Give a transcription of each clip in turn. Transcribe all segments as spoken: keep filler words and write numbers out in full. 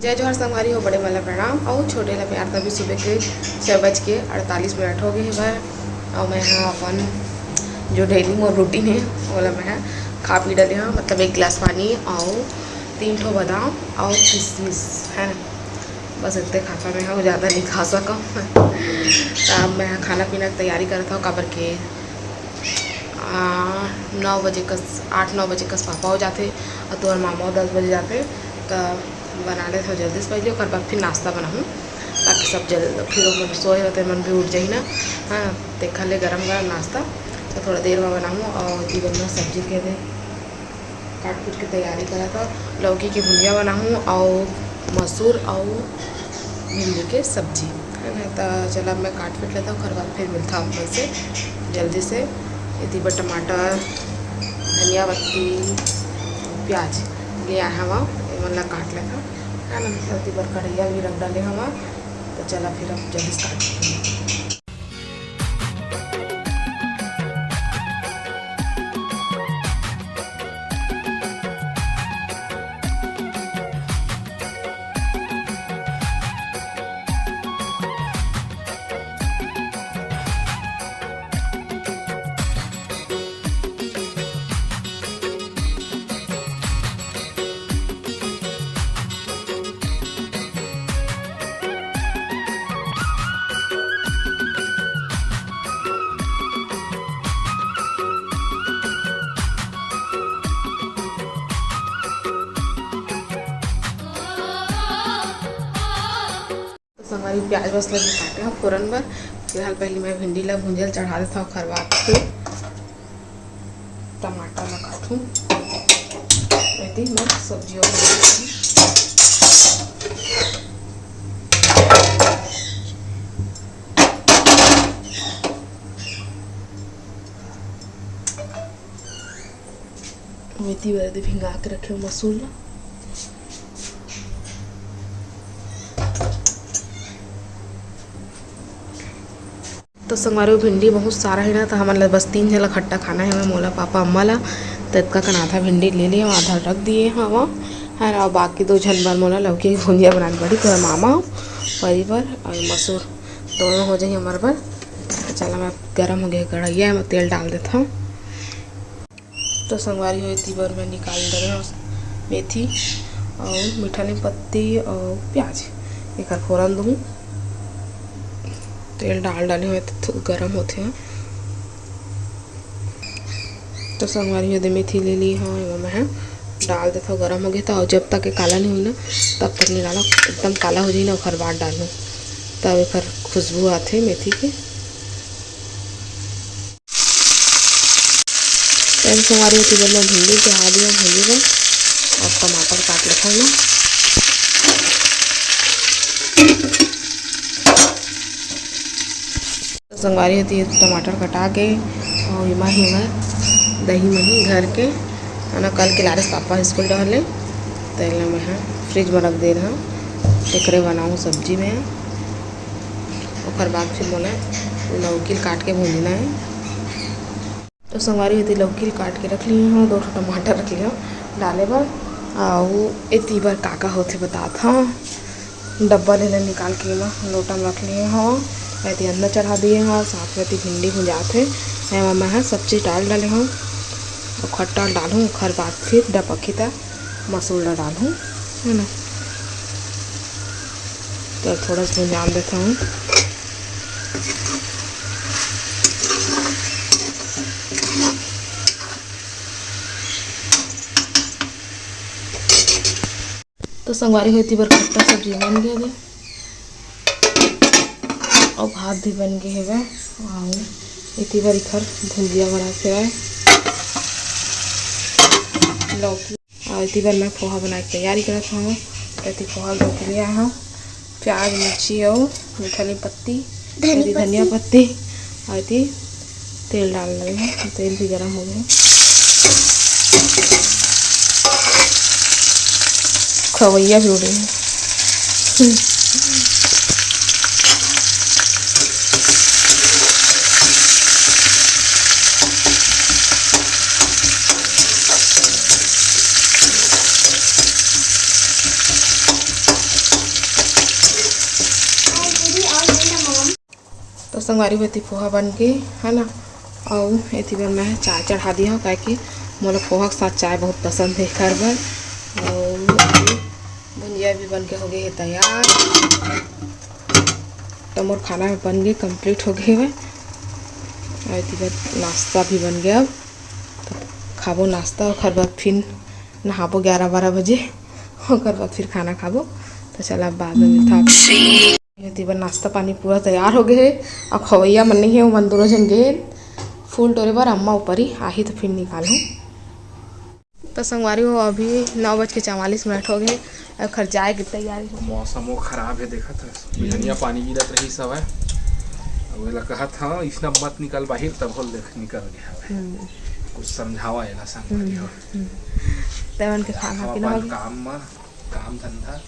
जय जोहार संगवारी हो, बड़े मन ला प्रणाम अउ छोटे ला प्यार। तभी सुबह के छः बज के अड़तालीस मिनट हो गए हे भाई। अउ मैं ह अपन जो डेली मोर रूटीन हे, ओला मैं ह खा पी डले हव, मतलब एक गिलास पानी अउ तीन ठो बादाम अउ किशमिश, है ना, बस इतने खाता मैं ह, ज़्यादा नहीं खा सकव। त अब मैं ह खाना पीना के तैयारी करत हव, काबर के आ, नौ बजे कस, आठ नौ बजे कस पापा हो जाथे अउ तोहर मामा दस बजे जाथे, त बना लेथव जल्दी से पहले, ओकर बाद फिर नाश्ता बनाहूँ, ताकि सब जल-, फिर ओमन सोए होते, मन भी उठ जाही ना। हाँ, तेखर ले गरम गरम नाश्ता तो थोड़ा देर में बनाहूँ। अउ इधर में सब्जी के दे काट पीट के तैयारी करत हव। लौकी के भुंजिया बनाहूँ अउ मसूर अउ भिंडी के सब्जी, है ना। त चला, अब मैं काट पीट लेथव, ओकर बाद फिर मिलथव आप मन से जल्दी से। एती बर टमाटर, धनिया पत्ती, प्याज ले आए हवं, एमन ला काट लेथव, है ना। एती बर कढ़ैया भी रख डाले हवं, त चला फिर अब जल्दी से काट पीट लेथव। तो संगवारी, प्याज बस लगे काटे हव फोरन बर। फिलहाल पहले मैं भिंडी ला भूंजे ल चढ़ा देथव, ओखर बाद फिर टमाटर ला काटहूँ। एती मैं सब्जी और बनाथव। मेथी बर एती भिंगा के रखे हव मसूर ला। तो संगवारी हो, भिंडी बहुत सारा हे ना, तो हमन ला बस तीन झन ला खट्टा खाना हे, मैं, मोला, पापा, अम्मा ला। तो इतका कन आधा भिंडी ले लिए हव, आधा रख दिए हव, है ना, अउ बाकी दो झन बर मोला लौकी के भुंजिया बना के पड़ी, तो मामा परी बर अउ मसूर दोनों हो जाही हमर बर। चला, मैं गरम हो गया कढ़ैया, मैं तेल डाल देथव। तो संगवारी हो, एती बर मैं निकाल डरे हव मेथी अउ मीठा नीम पत्ती अउ प्याज, एकर फोरन दूँ। तेल डाल डाले हव, तो गरम होथे। तो संगवारी हो, एदे मेथी ले ली हव, एमा मैं ह डाल देथव। गरम हो गया था, और जब तक ये काला नहीं होई ना, तब तक नहीं डाला, एकदम काला हो जाही ना, ओकर बाद डालहूँ, तब एकर खुशबू आथे मेथी के। तेल संगवारी हो, एती बर मैं भिंडी चढ़ा दिया भूंजे बर, और टमाटर काट लेथव मैं। तो संगवारी हो, एती टमाटर कटा के, और एमा ही मैं दही मही घर के, है ना, कल के लारे पापा स्कूल डहर ले, तो एला मैं ह फ्रिज में रख दे रहा, एकरे बनाऊँ सब्जी में। ओकर बाद फिर मोला लौकी ल काट के भूंजना हे। तो संगवारी हो, एती लौकी ल काट के रख लिए हव, दो ठो टमाटर रख लिए हव डाले बर। अउ एती बर का का होथे बतात हव। डब्बा ले ले निकाल के एमा लोटा में रख लिए हव। एती अंदर चढ़ा दिए हव, साथ में एती भिंडी भुंजात हे। एमा मैं ह सब चीज डाल डाले हव। अउ खट्टा डालहूँ, ओखर बाद फिर डपकही त मसूर ला डालहूँ, है ना। तो थोड़ा सा भुंजान देता हूँ। तो संगवारी हो, एती बर खट्टा सब्जी बन गए हे, अउ भात भी बन गए हेवय, अउ एती बर एखर भुंजिया बना के हवय, लौकी। अउ एती बर मैं पोहा बनाए के तैयारी करत हवं। एती पोहा धो के ले आए हव, प्याज, मिर्ची अउ मीठा नीम पत्ती, धनिया एती धनिया पत्ती। पत्ती, अउ एती तेल डाल लगे हव, तेल भी गरम हो गए। खवैया भी उड़े हे। तो संगवारी हो, एती पोहा बन के, है ना, अउ एती बर मैं चाय चढ़ा दिया हूँ, काहे कि मोला पोहा के साथ चाय बहुत पसंद है एकर बर। अउ भुंजिया भी बन के हो गए है तैयार। तो मोर खाना बन के complete हो गए हवय। अउ एती बर नाश्ता भी बन गया। अब तो खाबो नाश्ता, ओकर बाद फिर नहाबो ग्यारह बारह बजे, ओकर बाद फिर खाना खाबो। तो चला, बाद में मिलता। एती बर नाश्ता पानी पूरा तैयार हो गए हे। अब खवैया मन नहीं है, वो मन दोनों जन गए फूल टोरे बर। अम्मा ऊपर ही आही तो फिर निकालूँ। तो संगवारी हो, अभी नौ बज के चवालीस मिनट हो गए, अब घर जाए के तैयारी हो। मौसमो खराब है, देखत हस, बिहनिया पानी गिरत रही सब है। अब वेला कहत हाँ, इसना मत निकल बाहिर, तब होल देख निकल गया है। हम्म। कुछ समझावा एला संगवारी हो। हम्म। तेमन के खाना खावा पीना हो पान गया। काम मा, काम धंधा।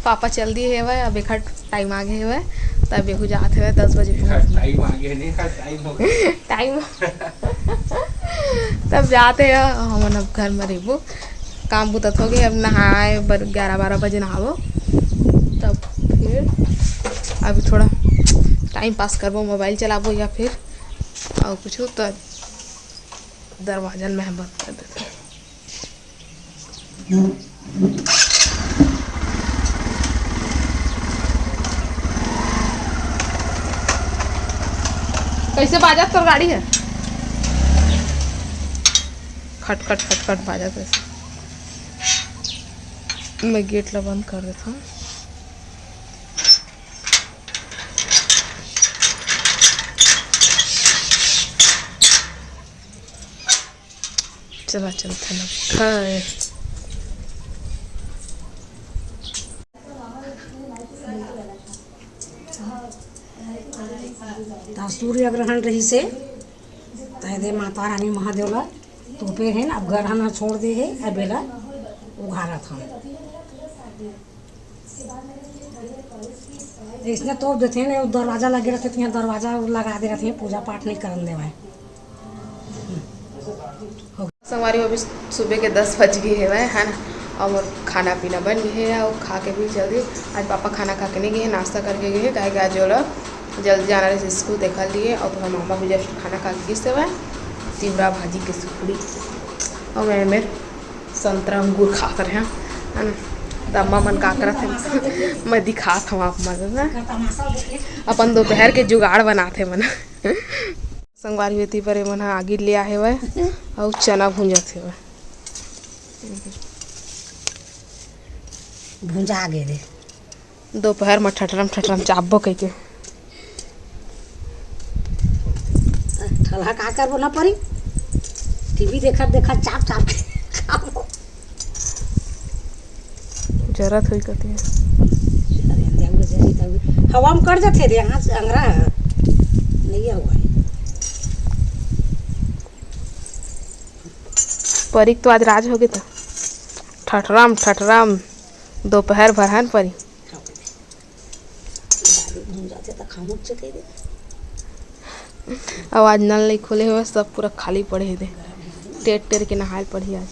पापा चल दिए हेवय, अब एखर टाइम आगे हेवय, तब एहू जात हेवय दस बजे एखर पहुँच। टाइम आगे नहीं, एखर टाइम हो गया। टाइम। तब जाते हैं, हमन अब घर में रहिबो। काम बुता तो हो गए, अब नहाए बर ग्यारह बारह बजे नहाबो, तब फिर अभी थोड़ा टाइम पास करबो, मोबाइल चलाबो या फिर और कुछ तो। दरवाजा में बंद कर देते। कैसे बाजत तोर गाड़ी है? खटखट खटखट बाजत ऐसे। मैं गेट ला बंद कर देता हूँ। चला चलथन अब घर। ता सूर्य ग्रहण रहिसे, तय दे माता रानी महादेव ला तोपे हे, अब ग्रहण छोड़ दे हे, अब एला उघारत हन। इसने तोप देथे ने, दरवाजा लगे रहते, तिहाँ दरवाजा लगा दे रहते, पूजा पाठ नहीं करन देवे। संगवारी हो, अभी सुबह के दस बज गए हेवय, है ना, और मोर खाना पीना बन गए है और खा के भी जल्दी। आज पापा खाना खा के नहीं गए हैं, नाश्ता करके गए हैं, काहे कि आज ओला जल्दी जाना रहे स्कूल, देखा लिए। और तुम्हारे मामा भी जस्ट खाना खा के गिस हेवय, तिवरा भाजी के सुखड़ी, और मैं मेर संतरा अंगूर खात रहे, है ना। त अम्मा मन का करत हे, मैं दिखात हूँ आप मन ला। अपन दोपहर के जुगाड़ बनात हे मन। संगवारी हो, एती बर ए मन ह आगी ले आहे हवय अउ चना भूंजत हेवय। भुंजा गे रे। दोपहर म ठठरम ठठरम चापबो कहिके। ठलहा का करबो ना परी, टीवी देखत देखत चाप चाप के खाबो। जरत होई कथे। अरे, अंग्रेजी तब हवा में कट जाथे रे, यहाँ से अंगरा है। नहीं हुआ है। परी के तो आज राज होगे त। ठठराम, ठठराम, दोपहर भर हन परी। दारू धुन जाथे त खाहूं चुके दे। अब आज नल नहीं खोले हुए, सब पूरा खाली पड़े हे दे। टेर टेर के नहाए पड़ी आज।